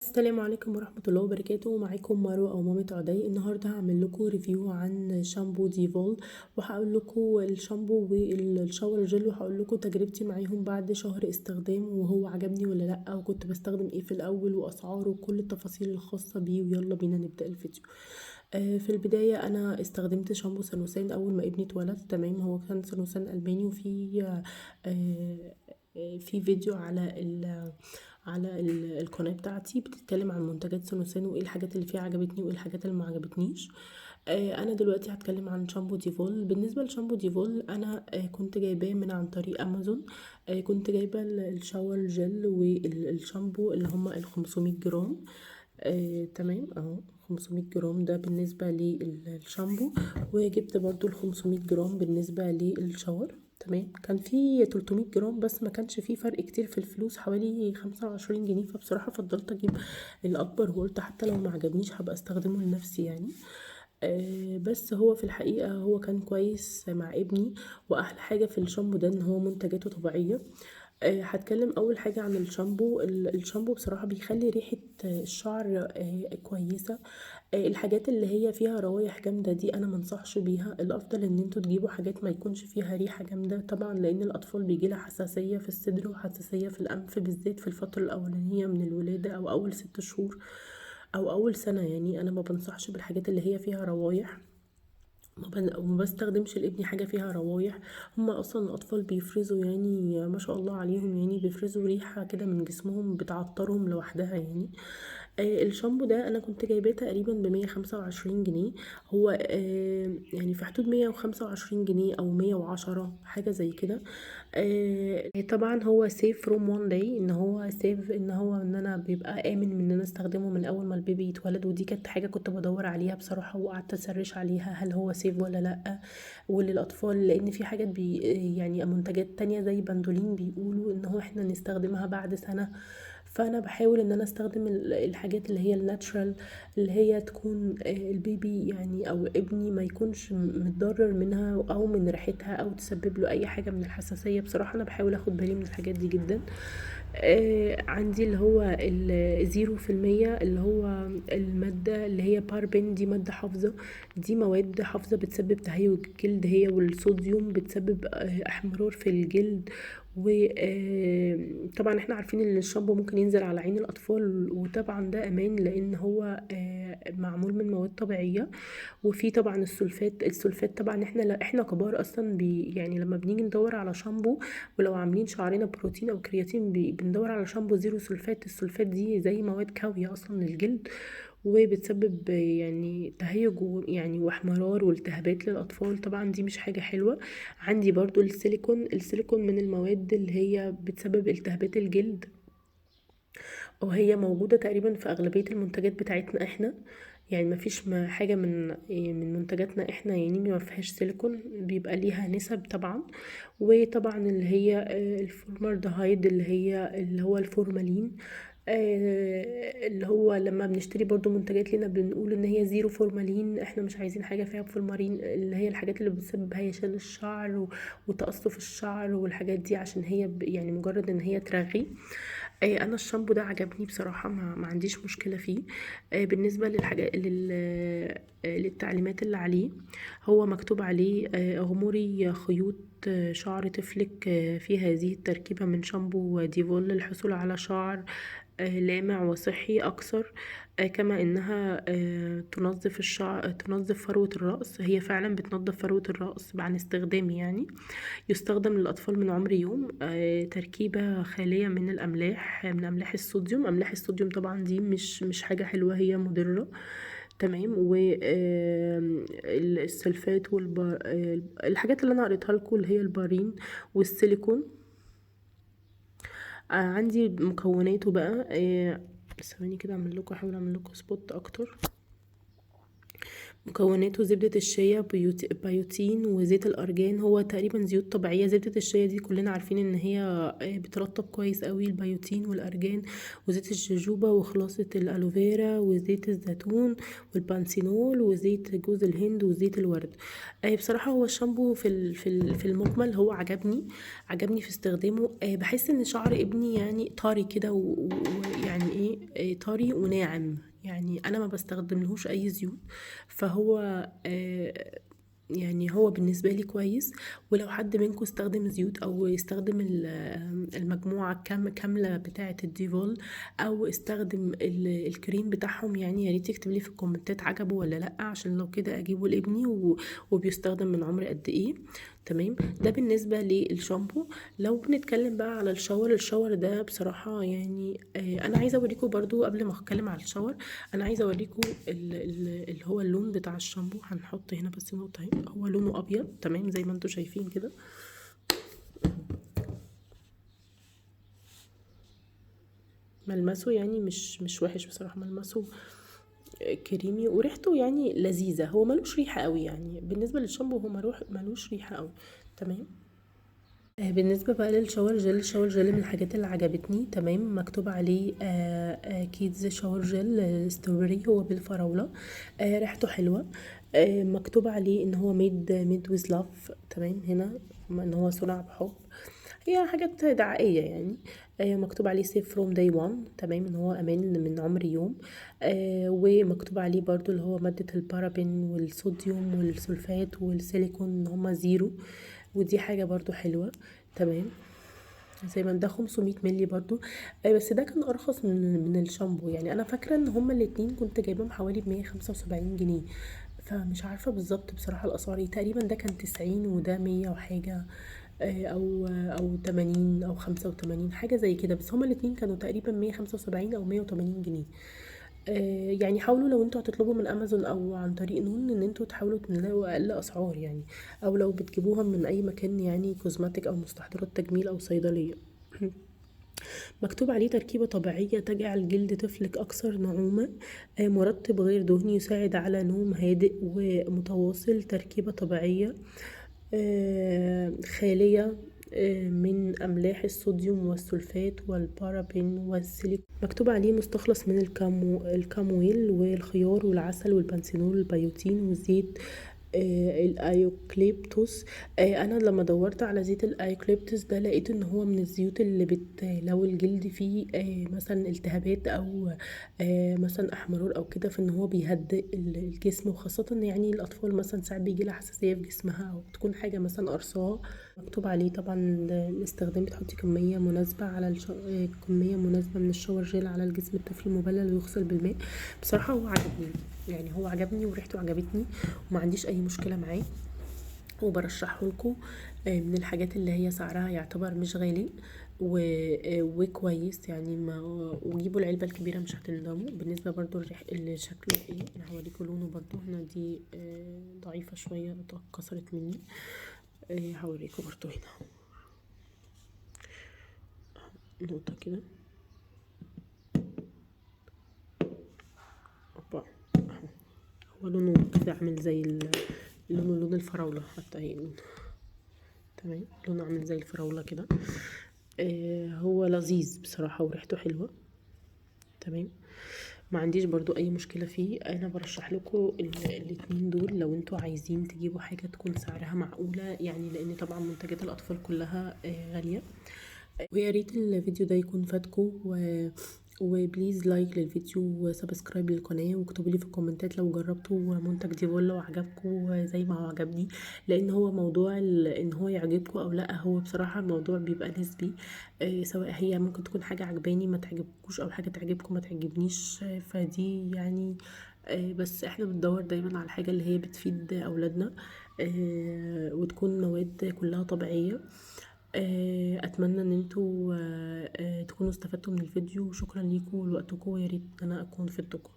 السلام عليكم ورحمة الله وبركاته. معاكم مروة أو مامة عدي. النهاردة هعمل لكم review عن شامبو ديفول، وهقول لكم الشامبو وال shower gel، وهقول لكم تجربتي معاهم بعد شهر استخدام، وهو عجبني ولا لأ، وكنت بستخدم ايه في الأول، وأسعاره، وكل التفاصيل الخاصة بيه. ويلا بينا نبدأ الفيديو. في البداية أنا استخدمت شامبو سانوسان أول ما ابني اتولد، تمام. هو كان سانوسان ألماني، وفي في فيديو على القناة بتاعتي بتتكلم عن منتجات سانوسان وايه الحاجات اللي فيها عجبتني وايه الحاجات اللي ما عجبتنيش. انا دلوقتي هتكلم عن شامبو ديفول. بالنسبة لشامبو ديفول انا كنت جايباه من عن طريق امازون. كنت جايبة ال shower gel والشامبو اللي هما ال 500 جرام. تمام اهو 500 جرام ده بالنسبة للشامبو، وجبت برضو ال 500 جرام بالنسبة لل shower، تمام. كان في 300 جرام بس ما كانش فيه فرق كتير في الفلوس، حوالي 25 جنيه، فبصراحة فضلت اجيب الاكبر، وقلت حتى لو ما عجبنيش هبقى استخدمه لنفسي يعني. بس هو في الحقيقة هو كان كويس مع ابني، واحلى حاجة في الشامبو ده ان هو منتجاته طبيعية. هتكلم اول حاجة عن الشامبو. الشامبو بصراحة بيخلي ريحة الشعر كويسة. الحاجات اللي هي فيها روايح جامدة دي انا منصحش بيها، الافضل ان انتوا تجيبوا حاجات ما يكونش فيها ريحة جامدة، طبعا لان الاطفال بيجيلها حساسية في الصدر وحساسية في الانف، بالذات في الفترة الاولانية من الولادة او اول 6 شهور او اول سنة يعني. انا ما بنصحش بالحاجات اللي هي فيها روايح، وما بستخدمش لابني حاجة فيها روايح. هما اصلا الاطفال بيفرزوا يعني ما شاء الله عليهم، يعني بيفرزوا ريحة كده من جسمهم بتعطرهم لوحدها يعني. الشامبو ده انا كنت جايباه تقريبا بمية خمسة وعشرين جنيه، هو يعني في حدود 125 جنيه او 110 حاجة زي كده. طبعا هو safe from one day، ان هو safe، ان هو ان انا بيبقى امن من ان انا استخدمه من اول ما ال baby يتولد، ودي كانت حاجة كنت بدور عليها بصراحة، وقعدت اسرش عليها هل هو safe ولا لا وللاطفال، لان في حاجات يعني منتجات تانية زي باندولين بيقولوا ان هو احنا نستخدمها بعد سنة، فانا بحاول ان انا استخدم الحاجات اللي هي ال natural، اللي هي تكون ال baby يعني او ابني ما يكونش متضرر منها او من ريحتها او تسبب له اي حاجة من الحساسية. بصراحة انا بحاول اخد بالي من الحاجات دي جدا. عندي اللي هو الزيرو في المية اللي هو المادة اللي هي باربين، دي مادة حافظة، دي مواد حافظة بتسبب تهيج الجلد هي والصوديوم، بتسبب احمرار في الجلد. وطبعا احنا عارفين ان الشامبو ممكن ينزل على عين الاطفال، وطبعا ده امان لان هو معمول من مواد طبيعية. وفي طبعا السلفات، السلفات طبعا احنا احنا كبار اصلا يعني لما بنيجي ندور على شامبو، ولو عاملين شعرنا بروتين او كرياتين بندور على شامبو zero سلفات. السلفات دي زي مواد كاوية اصلا للجلد، وبتسبب يعني تهيج واحمرار والتهابات للاطفال، طبعا دي مش حاجة حلوة. عندي برضو السيليكون، السيليكون من المواد اللي هي بتسبب التهابات الجلد، وهي موجودة تقريبا في أغلبية المنتجات بتاعتنا احنا، يعني ما فيش حاجة من منتجاتنا احنا يعني ما فيهاش سيليكون، بيبقى ليها نسب طبعا. وطبعا اللي هي الفورمالدهايد اللي هي اللي هو الفورمالين، اللي هو لما بنشتري برضو منتجات لنا بنقول ان هي zero فورمالين، احنا مش عايزين حاجة فيها فورمالين، اللي هي الحاجات اللي بتسبب هيشان الشعر وتقصف الشعر والحاجات دي، عشان هي يعني مجرد ان هي ترغي. انا الشامبو ده عجبني بصراحة، ما عنديش مشكلة فيه. بالنسبة للتعليمات اللي عليه، هو مكتوب عليه، اغمري خيوط شعر طفلك، في هذه التركيبة من شامبو ديفول للحصول على شعر، لامع وصحي أكثر، كما إنها، تنظف الشعر، تنظف فروة الرأس. هي فعلا بتنظف فروة الرأس عن استخدامي يعني. يستخدم للأطفال من عمر يوم، تركيبة خالية من الأملاح، من أملاح الصوديوم. أملاح الصوديوم طبعا دي مش حاجة حلوة، هي مضرة، تمام. و، السلفات الحاجات اللي أنا قريتها لكم اللي هي البارين والسيليكون. عندي مكوناته بقى، ثواني كده احاول اعمل لكم spot اكتر. مكوناته زبدة الشيا، بيوتين، وزيت الأرجان. هو تقريبا زيوت طبيعية. زبدة الشيا دي كلنا عارفين ان هي بترطب كويس قوي، البيوتين والأرجان وزيت الجوجوبا وخلاصة الألوفيرا وزيت الزيتون والبانثينول وزيت جوز الهند وزيت الورد. بصراحة هو الشامبو في المجمل هو عجبني في استخدامه. بحس ان شعر ابني يعني طري كده ويعني ايه، طري وناعم، يعني انا ما بستخدملهوش اي زيوت، فهو يعني هو بالنسبة لي كويس. ولو حد منكم استخدم زيوت او استخدم المجموعة كاملة بتاعة الديفول او استخدم الكريم بتاعهم، يعني يا ريت يكتب لي في الكومنتات عجبه ولا لا، عشان لو كده اجيبه لابني وبيستخدم من عمر قد ايه. تمام، ده بالنسبة للشامبو. لو بنتكلم بقى على ال shower، ال shower ده بصراحة يعني، انا عايزة اوريكم برضو قبل ما اتكلم على ال shower، انا عايزة اوريكم اللي هو اللون بتاع الشامبو. هنحط هنا بس نقطة اهي، هو لونه ابيض، تمام، زي ما انتم شايفين كده. ملمسه يعني مش وحش بصراحة، ملمسه كريمي وريحته يعني لذيذة، هو ملوش ريحة قوي يعني. بالنسبة للشامبو هو ملوش ريحة قوي، تمام. بالنسبة بقى لل shower gel، ال shower gel من الحاجات اللي عجبتني، تمام. مكتوب عليه، kids shower gel، strawberry، هو بالفراولة، ريحته حلوة، مكتوب عليه ان هو made with love، تمام، هنا ان هو صنع بحب، هي حاجات دعائية يعني. مكتوب عليه safe from day 1، تمام، ان هو امان من عمر يوم. ومكتوب عليه برضو اللي هو مادة البارابين والصوديوم والسلفات والسيليكون ان هما zero، ودي حاجة برضو حلوة، تمام. زي ما ده 500 ملي برضو، بس ده كان ارخص من الشامبو يعني. انا فاكرة ان هما الاتنين كنت جايبهم حوالي بمية خمسة وسبعين جنيه، فمش عارفة بالظبط بصراحة الاسعار ايه. تقريبا ده كان 90 وده 100 وحاجة، او 80 او 85، حاجة زي كده، بس هما الاتنين كانوا تقريبا 175 او 180 جنيه. يعني حاولوا لو انتوا هتطلبوا من امازون او عن طريق نون ان انتوا تحاولوا تلاقوا اقل اسعار يعني، او لو بتجيبوها من اي مكان يعني cosmetic او مستحضرات تجميل او صيدلية. مكتوب عليه تركيبة طبيعية تجعل جلد طفلك أكثر نعومة، مرطب غير دهني يساعد على نوم هادئ ومتواصل، تركيبة طبيعية، خالية، من أملاح الصوديوم والسلفات والبارابين والسيليكون. مكتوب عليه مستخلص من الكامويل والخيار والعسل والبنسينول والبيوتين وزيت، الايوكليبتوس. انا لما دورت على زيت الايوكليبتوس ده لقيت ان هو من الزيوت اللي لو الجلد فيه، مثلا التهابات او، مثلا احمرار او كده، فان هو بيهدئ الجسم، وخاصة يعني الاطفال مثلا ساعات بيجي لها حساسية في جسمها او تكون حاجة مثلا قرصاه. مكتوب عليه طبعا الاستخدام، بتحطي كمية مناسبة على كمية مناسبة من الشاور جيل على الجسم الطفل المبلل ويغسل بالماء. بصراحة هو عجبني يعني، هو عجبني وريحته عجبتني وما عنديش اي مشكلة معاه، وبرشحه لكم. من الحاجات اللي هي سعرها يعتبر مش غالي وكويس يعني، وجيبوا العلبة الكبيرة مش هتندموا. بالنسبة برضو اللي شكله ايه، انا هوريكم لونه برضو هنا، دي، ضعيفة شوية اتكسرت مني، هوريكم برضو هنا نقطة كده، اوبا، هو لونه كده عامل زي لونه لون الفراولة حتى هي لونه، تمام، لونه عامل زي الفراولة كده. هو لذيذ بصراحة وريحته حلوة، تمام، ما عنديش برضو اي مشكلة فيه. انا برشح لكم الاتنين دول لو انتوا عايزين تجيبوا حاجة تكون سعرها معقولة يعني، لان طبعا منتجات الاطفال كلها، غالية. ويا ريت الفيديو ده يكون فاتكم، و please like للفيديو و subscribe للقناة، واكتبوا لي في الكومنتات لو جربتوا منتج ديفول وعجبكم زي ما هو عجبني، لان هو موضوع ان هو يعجبكم او لا هو بصراحة الموضوع بيبقى نسبي، سواء هي ممكن تكون حاجة عجباني ما تعجبكوش او حاجة تعجبكم ما تعجبنيش، فدي يعني، بس احنا بندور دايما على الحاجة اللي هي بتفيد اولادنا، وتكون مواد كلها طبيعية. اتمنى ان انتوا، تكونوا استفدتوا من الفيديو، وشكرا ليكم ولوقتكم، ويا ريت ان انا اكون فدتكم.